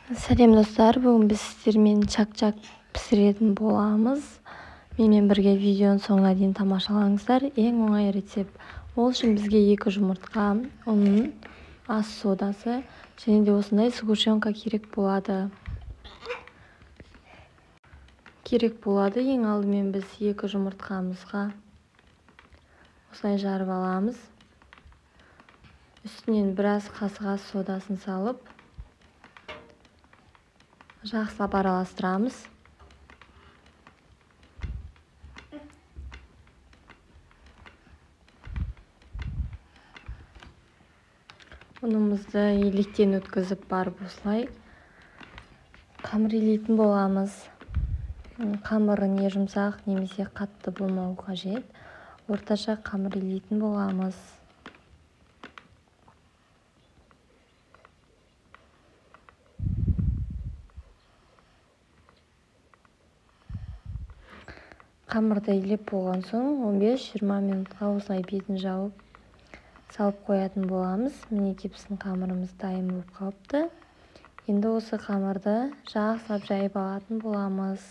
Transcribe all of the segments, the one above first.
Сәлем достар, бүгін біз сіздермен чак-чак пісіретін боламыз. Менімен бірге видеоның соңына дейін тамашалаңыздар. Ең оңай рецепт. Ол үшін бізге 2 жұмыртқа, ұн, ас содасы және де осындай сгущенка керек болады. Ең алдымен біз 2 жұмыртқамызға осылай жарып аламыз. Үстінен біраз қасық ас содасын салып жақсылап араластырамыз. Ұнымызды електен өткізіп барып осылай қамыр илейтін боламыз. Қамыры не жұмсақ немесе қатты болмауы қажет. Орташа қамыр илейтін боламыз. Қамырды илеп болған соң 15-20 минутқа осылай бетін жауып салып қоятын боламыз. Мінекей біздің қамырымыз дайын болып қалыпты. Енді осы қамырды жақсылап жайып алатын боламыз.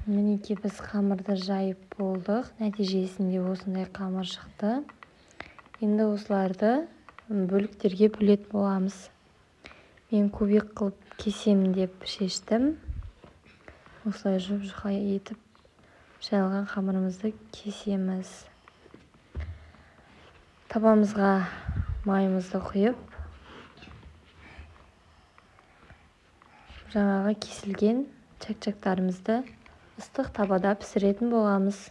Мінекей біз қамырды жайып болдық. Нәтижесінде осындай қамыр шықты. Енді осыларды бөліктерге бөлетін боламыз. Мен кубик қылып кесемін деп шештім. Осылай жұп-жұқа етіп жайылған қамырымызды кесеміз. Табамызға майымызды құйып, жаңағы кесілген чак-чактарымызды ыстық табада пісіретін боламыз.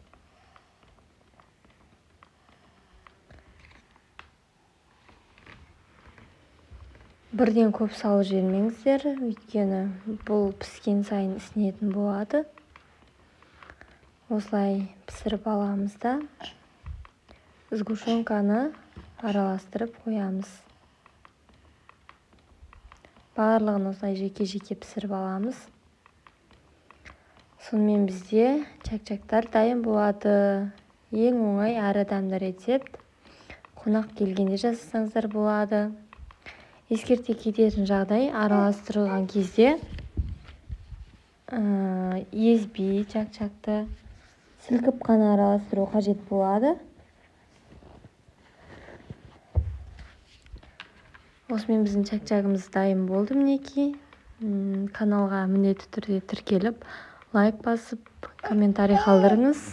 Бірден көп салып жібермеңіздер, өйткені бұл піскен сайын ісінетін болады. Осылай пісіріп аламыз да, сгущенканы араластырып қоямыз. Барлығын осылай жеке-жеке пісіріп аламыз. Сонымен бізде чак-чактар дайын болады. Ең оңай әрі дәмді рецепт. Қонақ келгенде жасасаңыздар болады. Ескерте кететін жағдай, араластырылған кезде езбей чак-чакты сілкіп қана араластыру қажет болады. Осымен біздің чак-чагымыз дайын болды мінекей. Каналға міндетті түрде тіркеліп, лайк басып, комментарий қалдырыңыз.